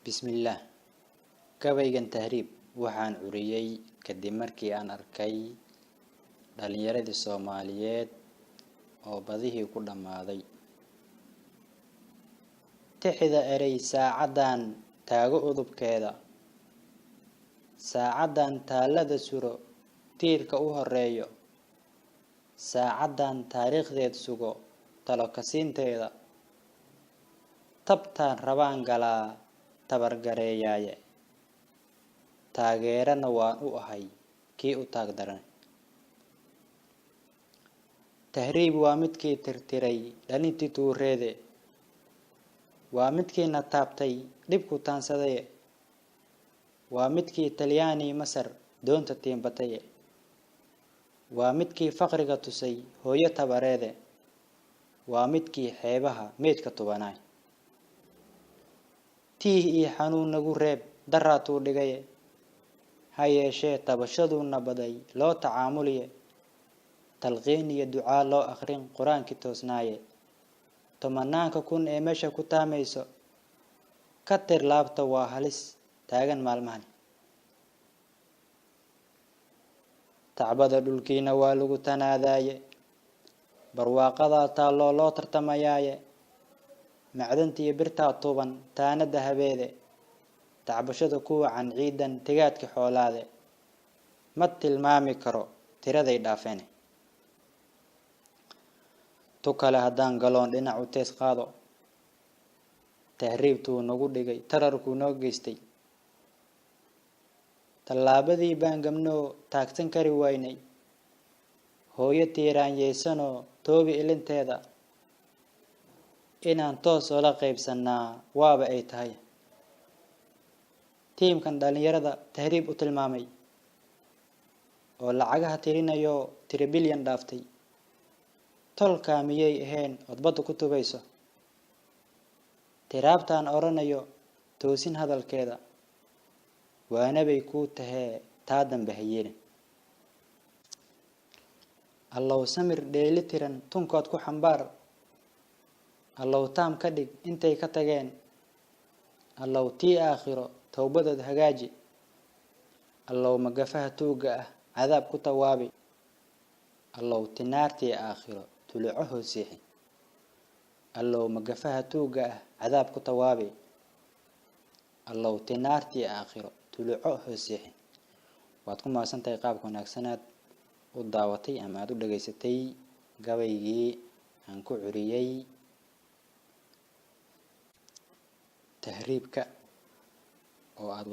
Bismillaah. Gabaygan tahriib waxaan curiyey kadib markii aan arkay dhalinyaradii Soomaaliyeed oo badihii ku dhammaaday. Tixda erey saacadan taago udubkeeda. Saacadan taalada suro tiirka u horeeyo. Saacadan taariikhdeed sugo talo kasiinteeda. Tabtaan rabaan galaa tabargareeyaaye. Taageerana waan u ahay kii u taag daran. Tahriib waa midkii tirtiray dhalintii tuureede. Waa midkii na taabtay dhibku taansaday. Waa midkii Talyaani Masar doonta tiimbataye. Waa midkii faqriga tusay hooyo tabareede. Waa midkii xeebaha meydka tubanaay. Tiih iyo xanuun nagu reeb daraatuu dhigaye. Ha yeeshee tabashaduu nabaday loo tacaamuliye. Talqiin iyo ducaa loo akhrin quraankii toosnaaye. Tobanaanka kun ee meesha ku taamayso. Ka tir laabta waa halis taagan maalmahan. Tacbada dhulkiina waa lagu tanaadaaye. Barwaaqadaa taalloo loo tartamayaaye. Macdanta iyo birtaa tuban taanada habeede. Tacbashada ku wacan ciidan tigaadka xoolaade. Ma tilmaami karo tiraday dhaafeen. Tu kale haddaan galoon dhinac u tees qaado. Tahriibtuu nagu dhigay tararkuu noo geystay. Tallaabadii baan gamnoo taagsan kari waynay. Hooyo tiiraanyeysanoo toobi ilinteeda. Inaan toos oola qaybsanaa waaba ay tahay. Tiimkan dhalinyarada tahriib u tilmaamay. Oo lacagaha tirinayo tiri bilyan dhaaftay. Tolkaa miyay ahayn ood badda ku tubayso. Tiraabtaan oranayo toosin hadalkeeda. Waanabay kuu tahee taa dambe ha yeelin. Allow samir dheeli tiran tunkood ku xambaar. Allow taam ka dhig intay ka tageen. Allow tii aakhiro towbadood hagaaji. Allow magafaha tuugga ah cadaab ku tawaabi. Allow tinaartii aakhiro tuluco hoosiixi. Allow magafaha tuugga ah cadaab ku tawaabi. Allow tinaartii aakhiro tuluco hoosiixi. Waad ku mahadsantahay qaabka wanaagsanaad u daawatay ama aad u dhageysatay gabaygii aan ku curiyey tahriibka oo aad